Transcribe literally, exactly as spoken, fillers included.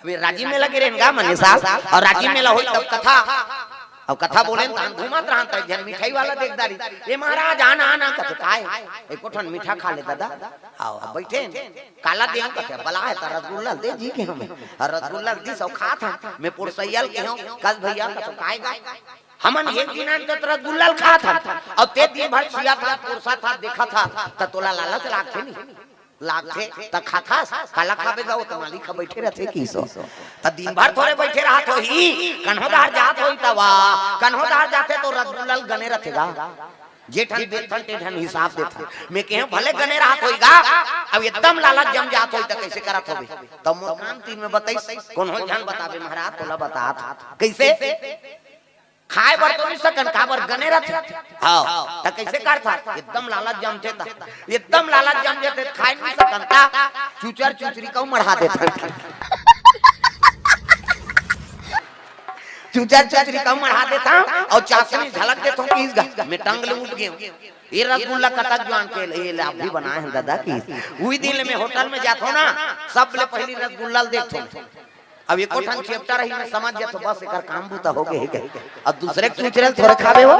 अभी राजिम मेला गे रहेन गा मनीषा, अउ राजिम मेला होई तब कथा, अउ कथा बोलेन तहन घूमत रहन त एक झन मिठाई वाला देख डारिस। "ए महाराज, आना, आना," कथे, "काय?" "एको ठन मीठा खा ले ददा।" "हव, अब बइठेन।" "काला देंव?" कथे, "बला हे त रसगुल्ला दे जी," कहेंव मैं। "अउ रसगुल्ला दिस अउ खात हन।" मैं पुरसइया ल कहेंव, "कस भइया," कथे, "काय गा?" "हमन एक दिन आन त रसगुल्ला ल खात हन, अउ तें दिन भर छियाथस, पुरसथस, देखथस, त तोला लालच लागथे नहीं?" "लागथे।" "त खाथस?" "काला खाबे गा, ओ त मालिक ह बइठे रथे," कहिस ओ। "त दिन भर थोरे बइठे रहत होही, कन्हो डहर जात होही तब, कन्हो डहर जाथे त रसगुल्ला ल गने रथे गा। जे ठन बेचथन ते ठन हिसाब देथन।" मैं कहेंव, "भले गने रहत होही गा, अब एकदम लालच जम जात होही त कइसे करत होबे?" त मोर कान तीर में बताइस, "कोनो झन बताबे महाराज, तोला बतात हंव।" "कइसे?" "खाय बर तो नइ सकन, काबर गने रथे।" "हव।" "त कइसे करथस?" "एकदम लालच जमथे त, एकदम लालच जम जथे त खाय नइ सकन त चुचर चुचरी कऊ मढ़ा देथन।" "चुचर चुचरी कऊ मढ़ा देथंव अउ चासनी झलक देथंव," कहिस गा। मैं टंग ले उठ गेंव। "ए रसगुल्ला कतक जुवार के, ए ले आप भी बनाए हन ददा," कहिस। उही दिन ले मैं होटल में जाथंव ना, सबले पहिली रसगुल्ला ल देखथंव। अब एको ठन चेपटा रही, मैं समझ जाथंव, बस एकर काम बूता हो गे हे। अब दूसरे के चुचरे ल थोरे खाबे हो,